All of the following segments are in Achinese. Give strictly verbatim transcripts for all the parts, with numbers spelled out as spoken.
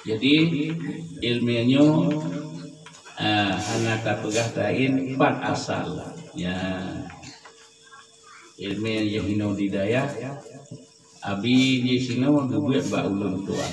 Jadi, ilmu nyoe, ah, hana tapeugah laén pat asal. Ya. Ilmu nyang hinoe di dayah, abi jih sinoe geubeuet bak ulôn tuan.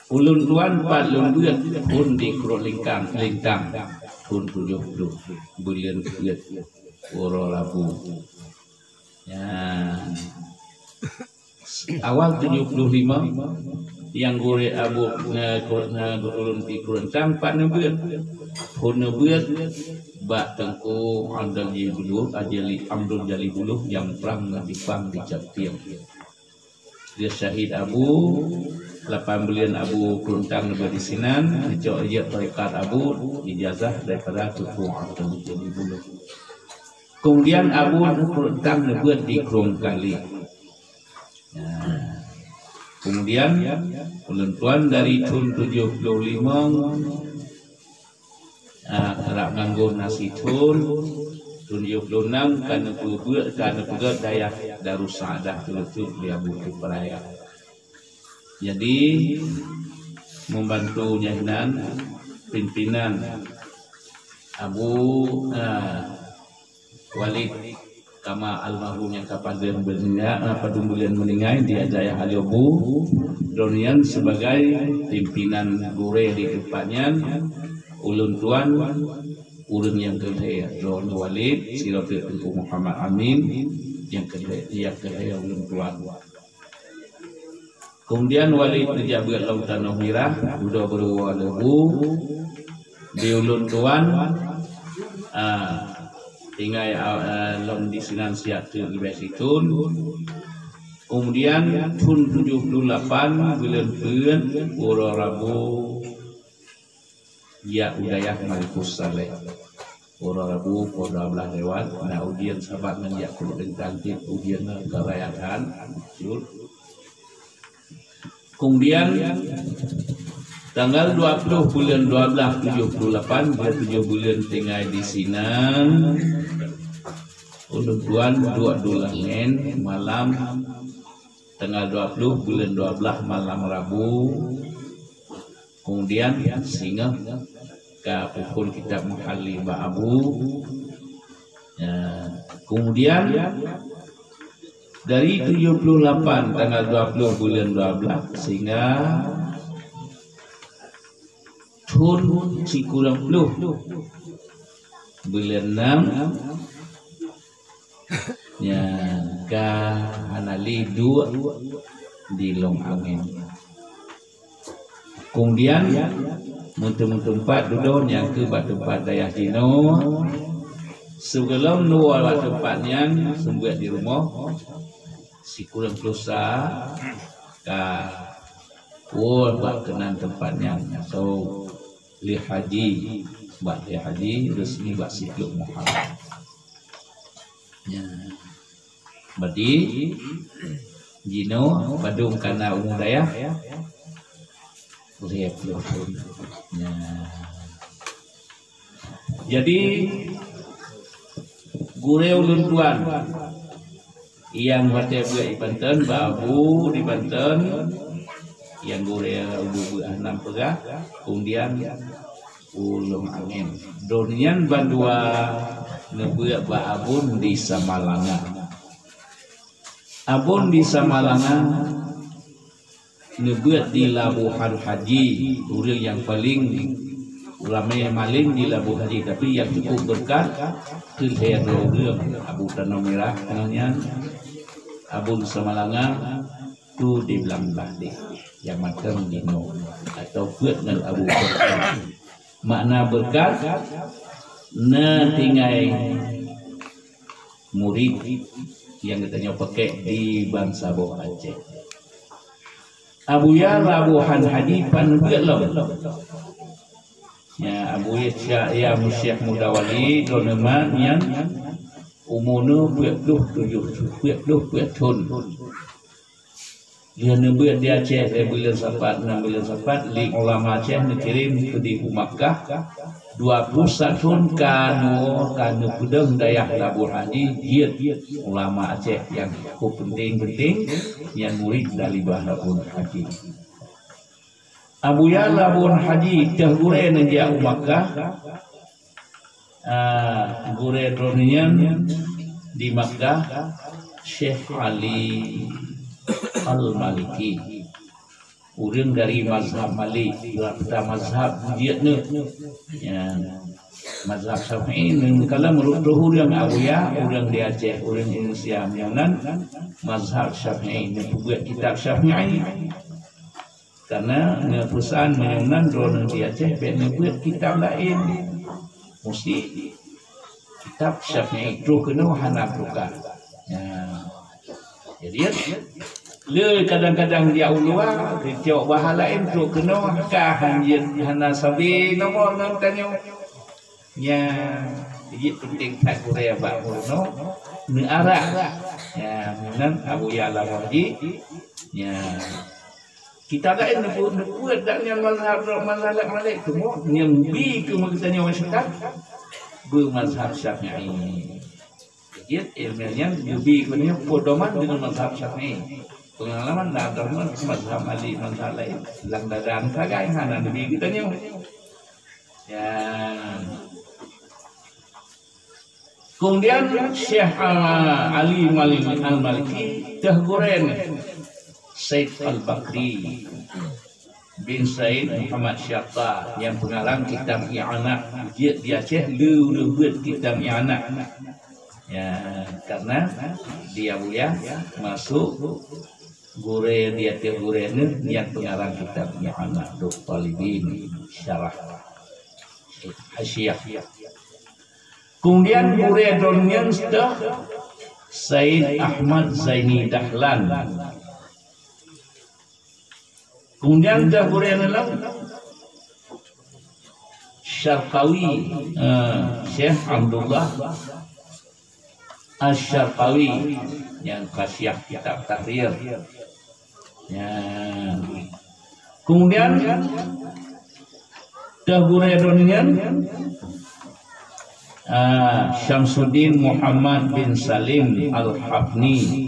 Ulôn tuan pat lôn beuet phon di Krueng Lingkang, Lintang, thon tujoh ploh buleuen peuet uroe Rabu. Ya. Awal tujoh ploh lima, nyang gurée Abu, na, na, ulôn di Krueng Lintang pat neubeuet. Phon neubeuet bak Teungku Abdul Jali Buluh, Ajali, Abdul Jali Buluh nyang prang ngon Jipang di Japtieng. Dia syahid Abu, lapan buleuen Abu Krueng Lintang neubeuet disinan, geucok jeuet tarekat Abu, ijazah daripada Teungku Abdul Jali Buluh. Kemudian Abu Krueng Lintang neubeuet di Krueng Kali. Nah, kemudian ulôn tuan dari thon tujoh ploh lima, ah, rab ngon gob na sithon, thon tujoh ploh nam ka neupeubeuet, ka neupeugét dayah Darussa'adah Teuleuteuk di Abu Kipraya. Jadi, membantu nyan nan pimpinan Abu, ah, Walid Kamal almarhum nyang ka padum buleuen meuninggai, ah, padum buleuen meuninggai di dayah Aliobu, droeneuh nyan sibagai pimpinan gurée di teumpat nyan, ulôn tuan ureuëng nyang keu lhée droeneuh Walid, sidroe Teungku Muhammad Amin, nyang keu lhée, nyang keu lhée ulôn tuan. Kemudian Walid neujak beuet lom Tanoh Mirah, dudoe beuruwoe Aliobu, di ulôn tuan, ah, tinggai, ah, lom disinan siat teuk leubeh sithon. Kemudian thon tujoh ploh lapan buleuen peuet uroe Rabu, jak u dayah Malikussaleh. Uroe Rabu poh dua blaih lewat na ujeuen, sabab ngon jak Krueng Lintang cit ujeuen nyan ka raya that, jeuet. Kemudian tanggal dua ploh buleuen dua blaih tujoh ploh lapan, buleuen tujoh buleuen tinggai disinan, ulôn tuan duek di Ulôn Angén malam tanggal dua ploh buleuen dua blaih malam Rabu. Kemudian singoh ka peuphon kitab Muhalli bak Abu. Ya, kemudian dari tujoh ploh lapan tanggal dua ploh buleuen dua blaih sehingga thon sikureueng ploh buleuen nam, nyan ka hana lé duek di Ulôn Angén. Kemudian meuteumpat dudoe nyang keu bak teumpat dayah jinoe. Sigohlom neuwoe bak teumpat nyan seumeubeuet di rumoh, sikureueng ploh sa ka woe bak keunan teumpat nyan atau lhée haji, bak lhée haji reusmi bak siplôh Muharram. Ya. Berarti jinoe padum ka na umu dayah? Lhée ploh thon. Ya. Jadi gurée ulôn tuan nyang watée beuet di Banten, bak Abu di Banten, nyang gurée Abu beuet hana peugah, kemudian Ulôn Angén. Droeneuh nyan bandua neubeuet bak Abon di Samalanga. Abon di Samalanga neubeuet di Labuhan Haji, ureuëng nyang paleng ramé maleng di Labuhan Haji, tapi nyang cukup beureukat keu lhée droe ureuëng, Abu Tanoh Mirah, nyan Abon Samalanga, tu di Blang Blah deh, nyang mantong jinoe, atau peuet ngon Abu Bakar. Makna beureukat, na tinggai murit nyang geutanyoe pakèk di bansaboh Aceh. Abuya Labuhan Haji pan beuet lom. Ya, Abuya Syekh, ya, Syekh Muda Wali, droeneuh mat nyan umu neuh peuet ploh tujoh, peuet ploh peuet thon. Lheueh neubeuet di Aceh lé buleuen Sapat, ngon buleuen Sapat, lé ulama Aceh neukirém keu di u Makkah, dua ploh sa thon ka neuwoe, ka neupeudong dayah Labuhan Haji, jeuet ulama Aceh nyang peunteng-peunteng, nyan murit dari Labuhan Haji. Abuya Labuan Haji teuh gurée neujak u Makkah. Ah, gurée droeneuh nyan di Makkah, Syekh Ali Al-Maliki. Ureuëng dari mazhab Malik, dua peuta mazhab jeuet nyoe. Ya, mazhab Syafi'i nyoe kalau meureutoh ureuëng Abuya, ureuëng di Aceh, ureuëng Indonesia nyang nan mazhab Syafi'i, neupeubuet kitab Syafi'i. Karena neupeusan meunyoe nan droeneuh di Aceh bék neubeuet kitab laén. Musti kitab Syafi'i troh keunoe hana teuka. Ya. Jadi, le kadang-kadang di uluwa, dicok bahasa laén troh keunoe, ka hanjeuet hana sabe nomor ngon tanyoe. Nya, jadi penting that gurée bak meurunoe, neuarah. Ya, meunan Abuya Labuan Haji. Ya. Kitab laén neupeu-, neupeubuet dak nyan mazhab, mazhab Malik, cuma nyang bi keu geutanyoe masyarakat beumazhab Syafi'i. Jeuet ilmu nyan geubi keu nyoe pedoman deungon mazhab Syafi'i. Pengalaman na deungon mazhab Malik, mazhab laén. Lam dada sagai hana neubi geutanyoe. Ya. Kemudian Syekh, ah, Ali Malik Al-Maliki teuh gurée Said Al-Bakri bin Said Muhammad Syatta nyang peungarang kitab I'anah. Jeuet di Aceh le ureuëng beuet kitab I'anah. Ya, karena dia uliah masuk gurée, di ateueh gurée nyoe nyang peungarang kitab I'anah Dut Talibin syarah hasyiah. Kemudian gurée droeneuh nyan teuh Said Ahmad Zaini Dahlan. Kemudian teuh gurée nyoe Syarqawi, eh, Syekh Abdullah Asy-Syarqawi nyang ka syiah kitab Tahrir. Ya. Kemudian teuh gurée droeneuh nyan, ah, Syamsuddin Muhammad bin Salim Al-Hafni.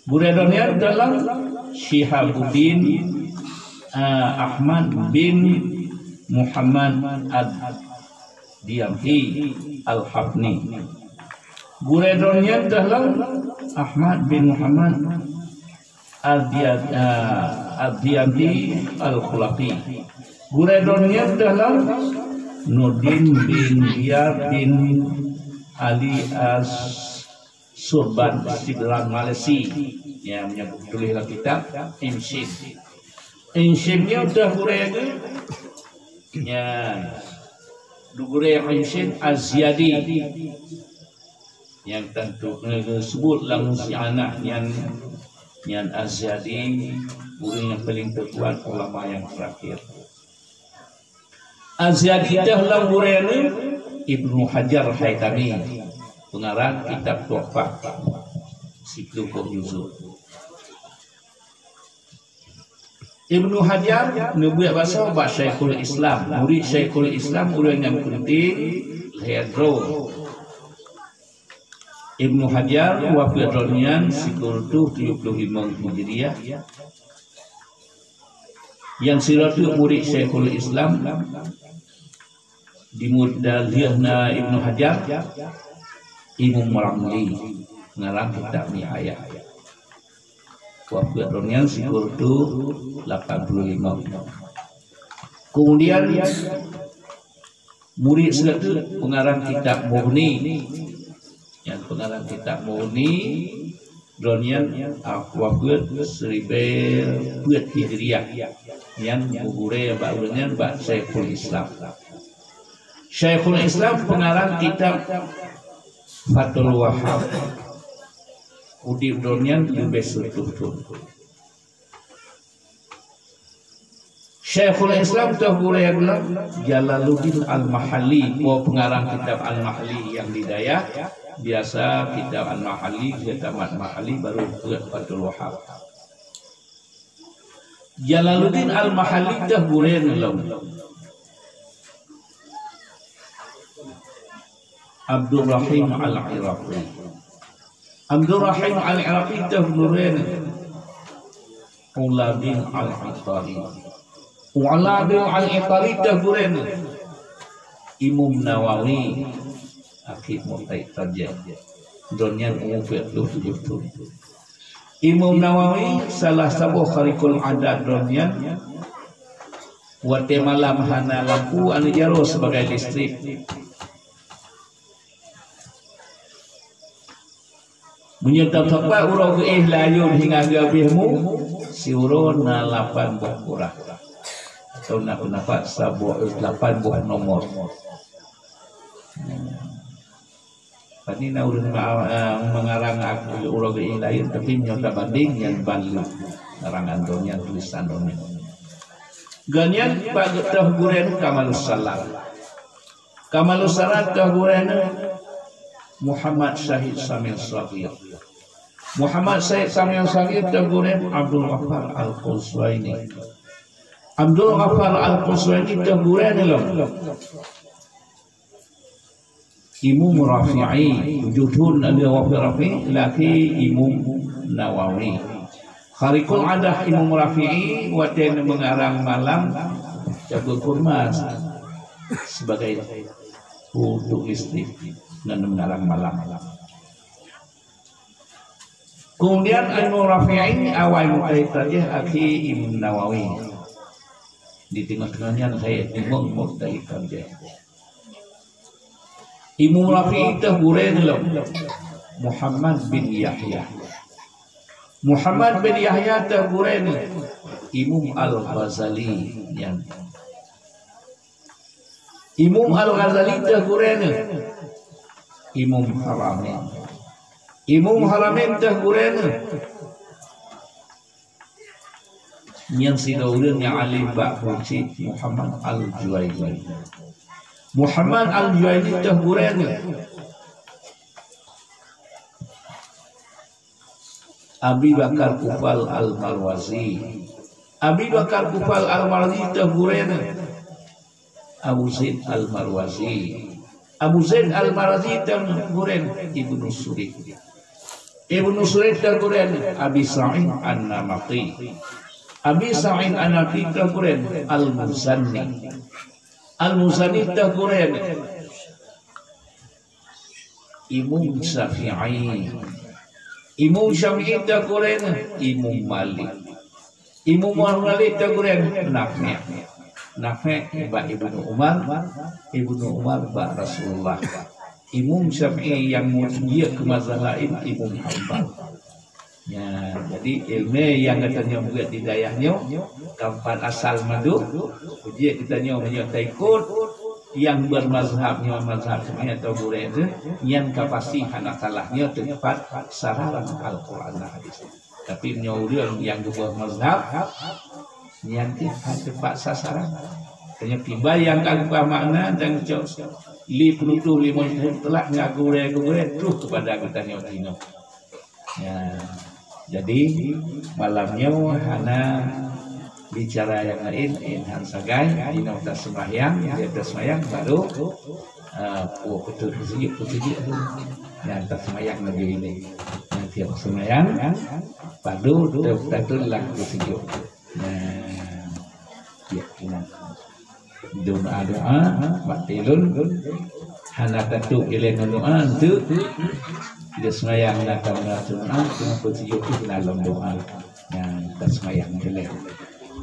Gurée droeneuh nyan teuh lom Syihabuddin, ah, Ahmad bin Muhammad Ad-Diyamhi Al-Hafni. Gurée droeneuh nyan teuh lom Ahmad bin Muhammad Ad-Diya-, ah, Ad-Diyamhi Al-Khulaqi. Gurée droeneuh nyan teuh lom Nurdin bin Ziyad bin Ali As-Surban Sidran Malesi. Ya, meunyoe tuléh lam kitab Imsin. Imsin nyoe teuh gurée geuh. Ya. Gurée Imsin Az-Ziyadi. Nyang tantu, eh, seubut lam I'anah nyan, nyan Az-Ziyadi, ureuëng nyang paleng teukuat ulama nyang terakhir. Az-Ziyadi teuh lom gurée nyoe Ibnu Hajar Haitami, peungarang kitab Tuhfah, siplôh boh juzuk. Ibnu Hajar neubeuet basoe bak Syaikhul Islam, murit Syaikhul Islam ureuëng nyang peunteng lhée droe. Ibnu Hajar wafeuet droeneuh nyan sikureueng tujoh ploh limong Hijriah. Nyang sidroe teuk murit Syaikhul Islam, di muda lheueh na Ibnu Hajar, Imam Ramli, ngarang kitab Nihayah. Wafeuet droeneuh nyan sikureueng tujoh lapan puluh lima. Kemudian, murit sidroe teuk peungarang kitab Mughni. Nyang peungarang kitab Mughni, droeneuh nyan, ah, wafeuet siribée peuet Hijriah. Nyan meugurée bak ureuëng nyan bak Syaikhul Islam. Syaikhul Islam peungarang kitab Fathul Wahhab. Udeb droeneuh nyan leubeh sireutoh thon. Syaikhul Islam teuh gurée geuh Jalaluddin Al-Mahalli, po peungarang kitab Al-Mahalli nyang di dayah. Biasa kitab Al-Mahalli, kitab Mahalli baru peuet Fathul Wahhab. Jalaluddin Al-Mahalli teuh gurée ngon Abdurrahim Al-Iraqi. Abdurrahim Al-Iraqi teuh gurée ngon Ula bin Al-Atari. U'ladun al-Itari teuh gurèe nyoe. Imam Nawawi, akhé mujtahid tajih. Droeneuh nyan umu peuet ploh tujôh thôn. Imam Nawawi salah saboh khariqul adat droeneuh nyan. Watèe malam hana lampu, aneuk jaroe sibagai listrik. Meunyoe tasapat uroe geuéh layôn hingga geuhabéh mu, siuroe na lapan boh kurah. Atau na peundapat saboh, lapan boh nomor. Tadi na ureueng ma-, eh, meungarang uroe geuéh layôn, tapi meunyoe tabandéng nyan ban lheueh ngaran droeneuh nyan, tulisan droeneuh nyan. Gobnyan bak teuh gurèe Kamalus Salam. Kamalus Salam teuh gurèe nyoe Muhammad Syahid Samil Saghir. Muhammad Syahid Samil Saghir teuh gurèe Abdul Ghaffar Al-Quswaini. Abdul Ghaffar Al-Quswaini teuh gurèe nyoe lom Imam Rafi'i, tujôh thôn lheueh wafat Rafi'i, lahé Imam Nawawi. Khariqul adah Imam Rafi'i watèe meungarang malam, cabeueng kurma sibagai untuk listrik ngon meungarang malam. Kemudian Imam Rafi'i awai mujtahid tajih, akhé Imam Nawawi. Di teungoh-teungoh nyan hai imam mujtahid tajih. Imam Rafi'i teuh gurèe nyoe lom Muhammad bin Yahya. Muhammad bin Yahya teuh gurèe nyoe Imam Al-Ghazali nyan. Imam Al-Ghazali teuh gurèe nyoe Imam Haramain. Imam Haramain teuh gurèe nyoe nyan sidroe ureueng nyang além bak meuseujid, Muhammad Al-Juwaini. Muhammad Al-Juwaini teuh gurèe nyoe Abi Bakar Kufal Al-Marwazi. Abi Bakar Kufal Al-Marwazi teuh gurèe nyoe Abu Zaid Al-Marwazi. Abu Zaid Al-Marwazi teuh gurèe Ibnu Surid. Ibnu Surid teuh gurèe Abi Sa'id An-Namati. Abi Sa'id An-Namati teuh gurèe Al-Muzani. Al-Muzani teuh gurèe Imam Syafi'i. Imam Syafi'i teuh gurèe Imam Malik. Imam Malik teuh gurèe Nafi'. Nafi' bak Ibnu Umar, Ibnu Umar bak Rasulullah. Imam Syafi'i nyang meujeuet keu mazhab laén Imam Hambal. Ya, jadi ileumèe nyang geutanyoe beuet di dayah nyoe, ka pat asal mandum, jeuet geutanyoe meunyoe taikot nyang beumazhab nyoe mazhab Syafi'i atau gurèe teuh, nyan ka pasti hana salah, nyoe teumpat saran Al-Qur'an dan hadis. Tapi meunyoe ureueng nyang geuboh mazhab, nyan teumpat sasaran. Tanyoe kiban nyang ka geupeugah makna dan cok lé ploh tutoh limong ploh teulak ngon gurèe-gurèe troh keupada geutanyoe tinoe. Ya. Jadi, malam nyoe hana bicara nyang laén, laén han sagai, inoe taseumayang, dia taseumayang baru, ah, puwoe putôh, putôh, putôh. Nyan taseumayang lagèe nyoe. Nyan tiep seumayang, padum teuh tatulak putôh. Nah, ya, nah. Doa-doa, bak tilun, hana tatôp ilèe ngon doa, enteuk. Di seumayang na ka meunan doa, cuma peusijuek pih na lom doa. Nah, taseumayang ilèe.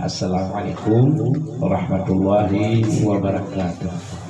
Assalamualaikum warahmatullahi wabarakatuh.